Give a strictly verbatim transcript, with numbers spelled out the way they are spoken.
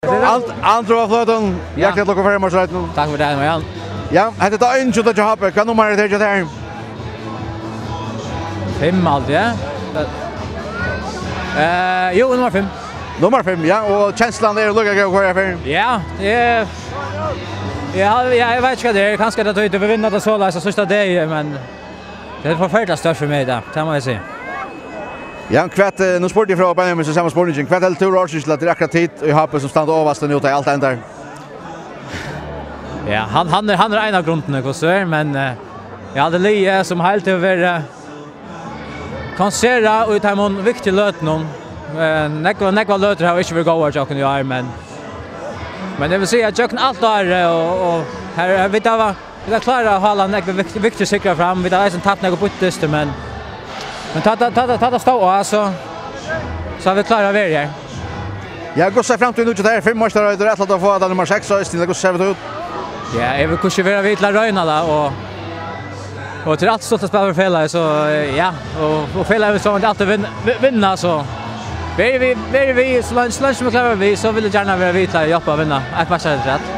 And-, Andrew á fløtum, ja. Hjartaliga til lukku við Føroyameistaratitlinum. Takk fyri tað, Marianne. Ja, hetta er tað einogtjúgunda hjá H B. Hvat nummar er tað hjá tær? Fimm, alt, ja. Eh, jú, nummar fimm. Nummar fimm, ja, og kenslan er líka góð hvørja ferð? Ja, eg, eg, ja, eg veit ikki hvat tað er. Kanska er tað tí at vit vinna tað soleiðis á síðsta degi, men tað er forferdiliga stórt fyri meg í dag, tað má eg siga. Ja, hvat, eh, nú spurdi eg frá Benjamin, so sama spurningin. Hvat heldur tú er orsøkin til at tað er akkurát tit í H B sum standa ovast nú, tá ið alt endar? Ja, hann, hann er, hann er ein av grundunum, hvussu er, men, eh, eg haldi liðið sum heild hevur verið konsentrerað í teimum viktigu løtunum. Eh, nógvar, nógvar løtur hava ikki verið góðar hjá okkum í ár, men, men eg vil siga, at gjøgnum alt árið, og, og her, her, vit hava, vit hava klárað at hala nógvar vikt-, viktigar sigrar fram. Vit hava eisini tapt nakrar býttir, men, men tá, tá, tá, tá, tá tað stóð á, so, so hava vit klárað at vera her. Ja, hvussu sær framtíðin út hjá tær? Fimm meistaraheitið, ætlar tú at fáa tað nummar seks eisini, ella hvussu sær tú út? Ja, eg vil hvussu er vera við til at royna tað, og, og tað er altíð stuttligt at spæla fyri felagið, so, eh, ja, og, og felagið vil sjálvandi altíð vin-, vi-, vinna, so verði vit, verði vit, so leingi, so leingi sum vit klára við, so vil eg gjarna vera við til at hjálpa at vinna eitt meistaraheiti afturat.